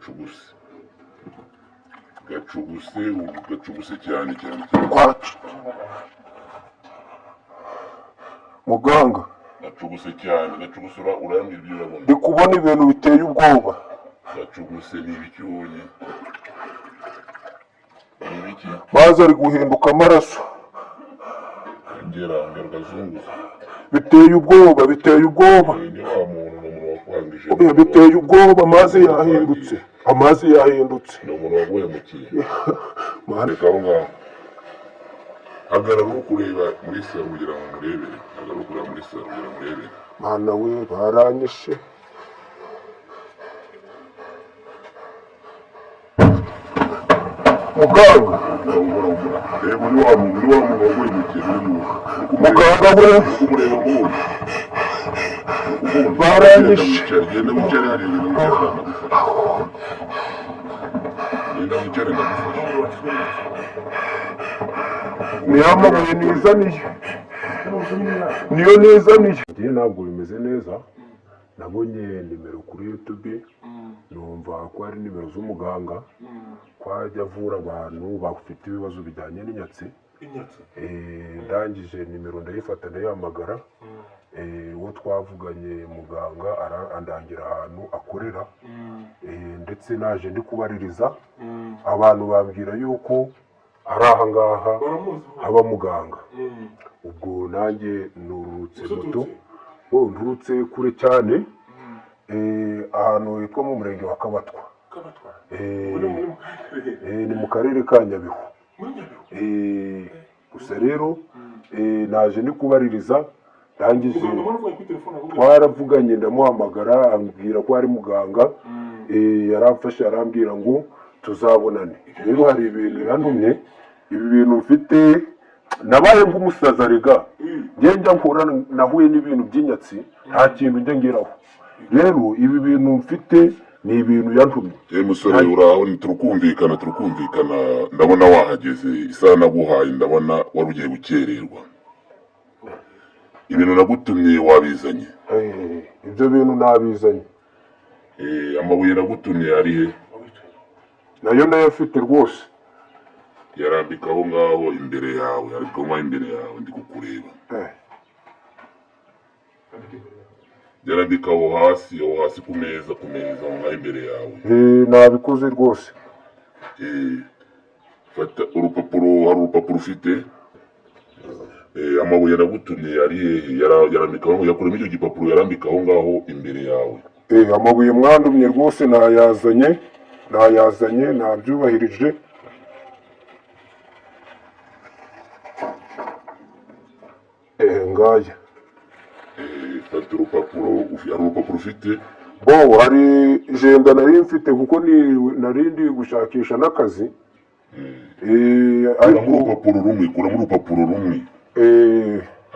Gacuguse, gacuguse, gacuguse cyane cyane cyane. Kwacu muganga. Gacuguse cyane, gacuguse. Urambwira ibyo urabona. Ndi kubona ibintu biteye ubwoba. Gacuguse. Ni ibiki ubonye? Ni ibiki? Mazi ari guhinduka amaraso. Ongera, ongera ugazunguza. Biteye ubwoba, biteye ubwoba. Ni wa muntu, ni umuntu wakwangije. Oya, biteye ubwoba, amazi yahindutse, amazi yahindutse. Ni umuntu waguhemukiye. Mana. Reka aho ngaho, hagarara uri kureba muri salo kugira ngo murebere. Hagarara uri kureba muri salo kugira ngo murebere. Mana we, baranyishe. Muganga. Urabona, ubona, reba, ni wa muntu, ni wa muntu waguhemukiye, ni uyu. Muganga we. Kumureba nk'uyu. Baranyishe. Genda wicare hariya, genda wicare ndagufasha, genda wicare ndagufasha. Niyo amabuye nizaniye, niyo nizaniye. Njye ntabwo bimeze neza. Nabonye nimero kuri YouTube, numva ko ari nimero z'umuganga, ko ajya avura abantu bafite ibibazo bijyanye n'inyatsi. Inyatsi? Ndangije nimero ndayifata, ndayihamagara. Uwo twavuganye muganga andangira ahantu akorera. Ndetse naje ndi kubaririza abantu, bambwira yuko ari aha ngaha Baramuzi? haba muganga. Ubwo nanjye nururutse moto. Oh, nturutse kure cyane, ahantu hitwa mu murenge wa Kabatwa. Kabatwa? Eh, Uri muri mu karere? Ni mu karere ka Nyabihu. Muri Nyabihu? Gusa rero naje ndi kubaririza, ndangije. Muganga mwaravuganye kuri telefone ahubwo? Twaravuganye, ndamuhamagara, ambwira ko ari muganga. Yaramfashe, arambwira ngo tuzabonane. Rero hari ibintu yantumye, ibi bintu mfite. Nabaye nk'umusazi arega, njye njya nkura nahuye n'ibintu by'inyatsi, nta kintu njya ngeraho. Rero ibi bintu mfite ni ibintu yantumye. Ye musore, uraho? Turukumvikana, turukumvikana. Ndabona wahageze. Isaha naguhaye ndabona wari ugiye gukererwa. Ibintu nagutumye wabizanye? Ibyo bintu nabizanye. Amabuye nagutumye ari he? Nayo ndayafite rwose. Yarambika aho ngaho imbere yawe, yarambika aho ngaho imbere yawe, ndi kukureba. Yarambika aho hasi, aho hasi ku meza, ku meza aho ngaho imbere yawe. Nabikoze rwose. Fata urupapuro, hari urupapuro ufite? Amabuye nagutumye ari hehe? Yarambika aho, yakuremo icyo gipapuro, yarambika aho ngaho imbere yawe. Amabuye mwandumye rwose nayazanye, nayazanye, nabyubahirije. Ngaya. Fata urupapuro, hari urupapuro ufite? Bo hari jenda nari mfite, kuko ni nari ndi gushakisha n'akazi. Kuramo Ariko urupapuro rumwe, kuramo urupapuro rumwe.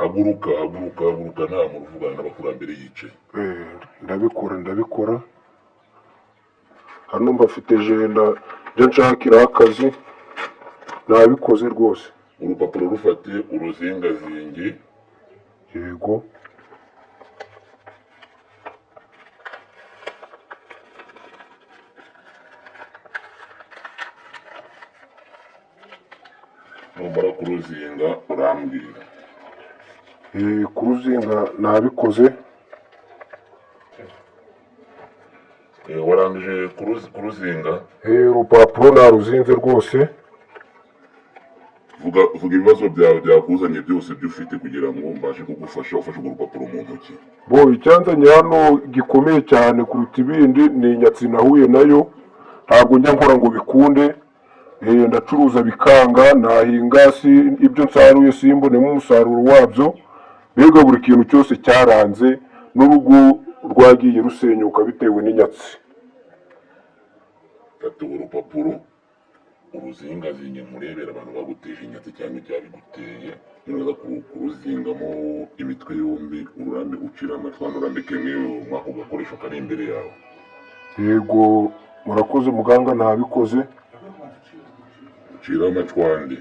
Haguruka, haguruka, haguruka, nta muntu uvugana n'abakurambere yicaye. Ndabikora, ndabikora. Hano mbafite jenda njya nshakiraho akazi, nabikoze rwose. Urupapuro rufate uruzingazinge. Yego. Numara kuruzinga urambwira. Kuruzinga nabikoze. Warangije kuruzinga? Urupapuro naruzinze rwose. Vuga, vuga ibibazo byawe byakuzanye byose byo ufite kugira ngo mbashe kugufasha, ufashe urwo rupapuro mu ntoki. Bo icyanzanye hano gikomeye cyane kuruta ibindi ni inyatsi nahuye nayo. Ntabwo njya nkora ngo bikunde. Ndacuruza bikanga, nahinga si ibyo nsaruye simbonemo umusaruro wabyo. Mbega buri kintu cyose cyaranze, n'urugo rwagiye rusenyuka bitewe n'inyatsi. Fata urwo rupapuro uruzingazinge nkurebera abantu baguteje inyatsi cyangwa icyabiguteye. Nuza kuruzingamo imitwe yombi, ururambe, ucira amatwi hano, urambike mw'ako gakoresho kari imbere yawe. Yego, murakoze muganga, ntabikoze. Ucira amacwande.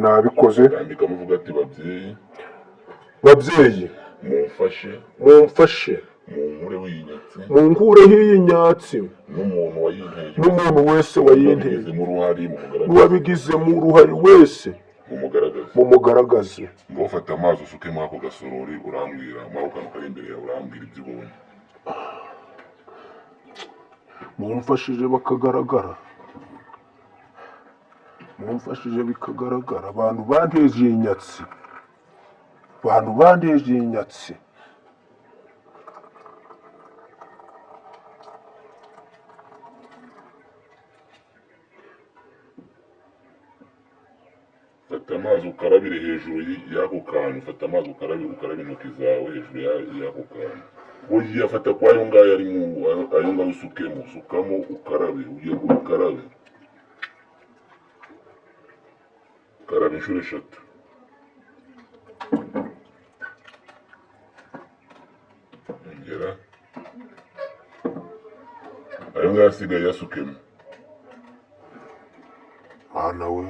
Nabikoze. Rambikamo uvuga ati: "Babyeyi, Babyeyi, mumfashe, mumfashe, Munkureho iyi nyatsi. N'umuntu wayinteye. N'umuntu wese wayinteye. Wabigizemo uruhare mumugaragaze. N'uwabigizemo uruhare wese. Mumugaragaze. Mumugaragaze. Ngo ufate amazi usukemo ako gasorori, urambwira muri ako kantu kari imbere yawe, urambwira ibyo ubonye. Mumfashije bakagaragara, mumfashije bikagaragara. Abantu banteje iyi nyatsi, abantu banteje iyi nyatsi. Fata amazi ukarabire hejuru y'ako kantu. Fata amazi ukarabe, ukarabe intoki zawe hejuru y'ako kantu. Oya, fata kwa ayo ngayo ari mu ayo ngayo, usukemo, usukamo, ukarabe. Ugiye ukarabe, karaba inshuro 3. Ongera ayo ngayo asigaye yasukemo. Mwana we!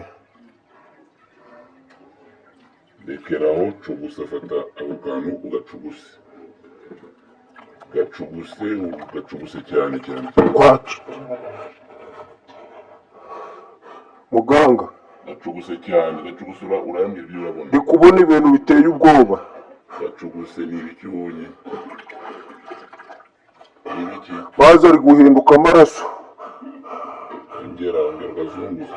Rekeraho, cugusa. Fata ako kantu ugacuguse, gacuguse, gacuguse cyane cyane cyane. Kwacu muganga. Gacuguse cyane, gacuguse. Urambwira ibyo urabona. Ndi kubona ibintu biteye ubwoba. Gacuguse. Ni ibiki ubonye? Ni ibiki? Mazi ari guhinduka amaraso. Ongera, ongera ukazunguza.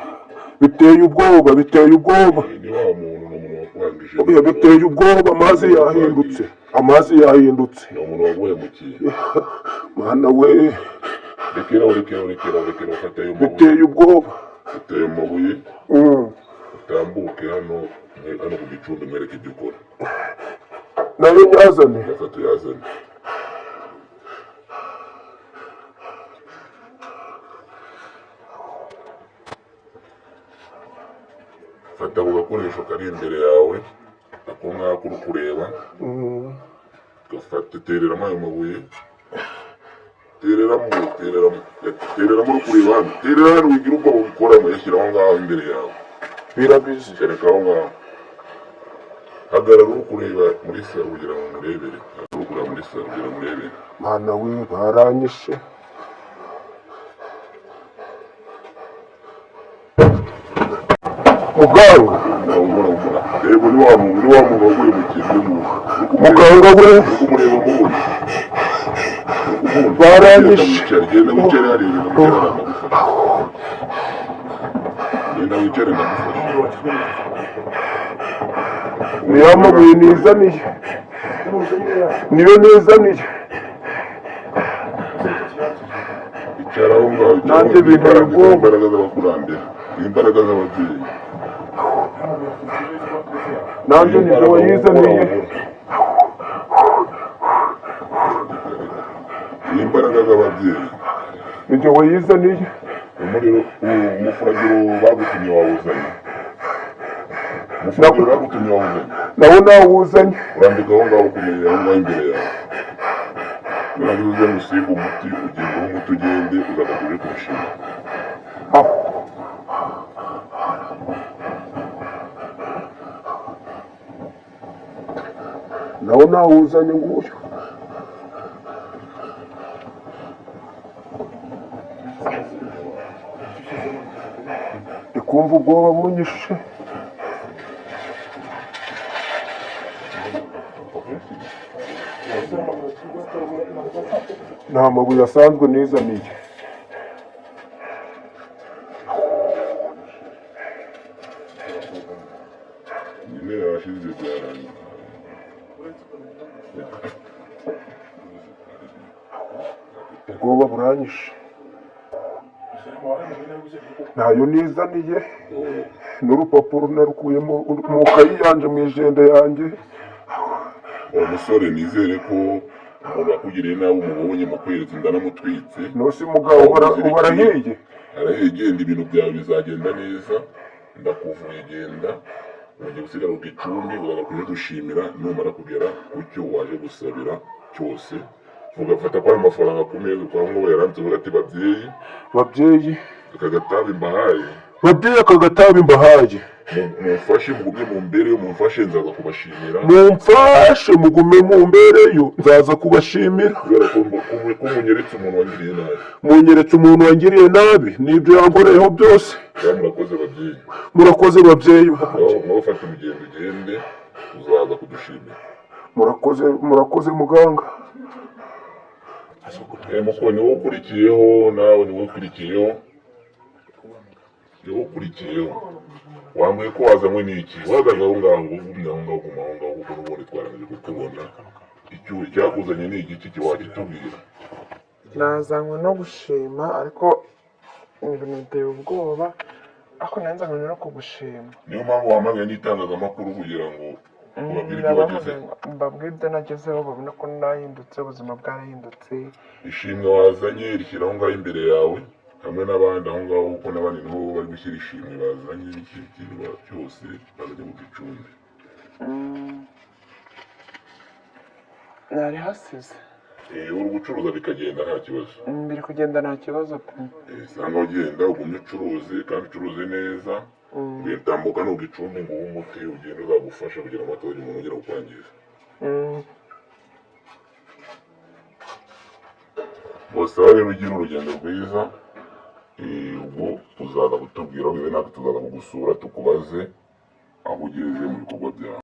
Biteye ubwoba, biteye ubwoba. Ni wa muntu, ni umuntu wakwangije. Oya, biteye ubwoba, amazi yahindutse, amazi yahindutse. Ni umuntu waguhemukiye. Mwana we! Rekeraho, rekeraho, rekeraho, rekeraho. Fata ayo mabuye. Biteye ubwoba. Fata ayo mabuye. Utambuke hano, hano ku gicumbi, mwereke ibyo ukora. Nayo nyazane? Yafata uyazane. Fata ako gakoresho kari imbere yawe, ako ngako uri kureba. Gafate, tereramo ayo mabuye. Tereramo, tereramo, tereramo. Uri kureba hano, terera hano, wigira ubwoba. Ubikoramo, yashyira aho ngaho imbere yawe. Birabizi. Tereka aho ngaho. Hagarara uri kureba muri salo kugira ngo murebere. Hagarara uri kureba muri salo kugira ngo murebere. Mwana we, baranyishe. Muganga! Humura, humura. Yego, ni wa muntu, ni wa muntu waguye mu kintu muntu. Muganga we! Uri kumureba mubona. Baranyishe. Genda wicare hariya, genda wicare hariya ndagufasha. Genda wicare ndagufasha. Niyo mabuye nizaniye, niyo nizaniye. Icara aho ngaho. Icara. Nanjye binteye ubwoba. Imbaraga z'abakurambere, ni imbaraga z'ababyeyi. Nanjye nibyo wayizaniye. Ni imbaraga z'ababyeyi. Nibyo wayizaniye. Umuriro, umufuragiro bagutumye wawuzanye? Umufuragiro bagutumye wawuzanye? Nawo nawuzanye. Urambika aho ngaho, ukomerera aho ngaho imbere yawe. Nurangiza uze ngusiga umuti, ugende uhe umuti, ugende uzagaruka uje kuwushima. Aho. Nawo nawuzanye, nguyu. Ndi kumva ubwoba bunyishe. Nta mabuye asanzwe nizaniye. Nyine yashize, byarangiye. Ubwoba buranyishe. Ntayo nizaniye, n'urupapuro narukuyemo mu kayi yanje, mu ijenda yanjye. Uwo musore, nizere ko umuntu wakugiriye nabi umubonye, mu kweretse ndanamutwitse. Nose mugabo, ubu arahiye? Arahiye. Genda, ibintu byawe bizagenda neza. Ndakuvuye, genda. Ugiye gusigara ku gicumbi, uzaza kuje gushimira numara kugera ku cyo waje gusabira cyose. Ugafata kwa mafaranga ku meza, kwa ngo yarambitse, uvuga ati: "Babyeyi, Babyeyi, aka gatabi mbahaye, Babyeyi, aka gatabi mbahaye, Mumfashe mugumye mumbereyo, mumfashe nzaza kubashimira. Mumfashe mugume mumbereyo, nzaza kubashimira. Kubera ko ko munyeretse umuntu wangiriye nabi. Munyeretse umuntu wangiriye nabi n'ibyo yankoreyeho byose. Ngaho murakoze babyeyi. Murakoze babyeyi banjye. Ngaho ngaho fata urugendo ugende, uzaza kudushimira. Murakoze, murakoze muganga. Muko ni wowe ukurikiyeho, nawe ni wowe ukurikiyeho, ni wowe ukurikiyeho. Wambwiye ko wazanywe n'iki? Uhagaze aho ngaho, ugumye aho ngaho, guma aho ngaho, kuko n'ubundi twarangije kukubona. Icyo cyakuzanye ni igiki? Wakitubwira? Nazanywe no gushima, ariko ibintu biteye ubwoba, ariko nari no kugushima. Niyo mpamvu wahamagaye n'itangazamakuru kugira ngo ubabwire ibyo wagezeho? Mbabwire ibyo nagezeho, babone ko nahindutse, ubuzima bwarahindutse. Ishimwe wazanye rishyira aho ngaho imbere yawe hamwe n'abandi aho ngaho, kuko n'abandi niho bari gushyira ishimwe bazanye n'ikindi kintu cyose bazanye mu gicumbi. Nari hasize. Uri gucuruza bikagenda nta kibazo? Biri kugenda nta kibazo pe. Usanga ugenda ugumye ucuruze kandi ucuruze neza. Utambuka ni ugicumbi ngo uhe umuti ugende uzagufasha kugira ngo hatazagira umuntu ugera kukwangiza. Bose rero ugira urugendo rwiza. Ubwo uzaza kutubwira aho ugeze, natwe tuzaza kugusura tukubaze aho ugeze mu bikorwa byawe.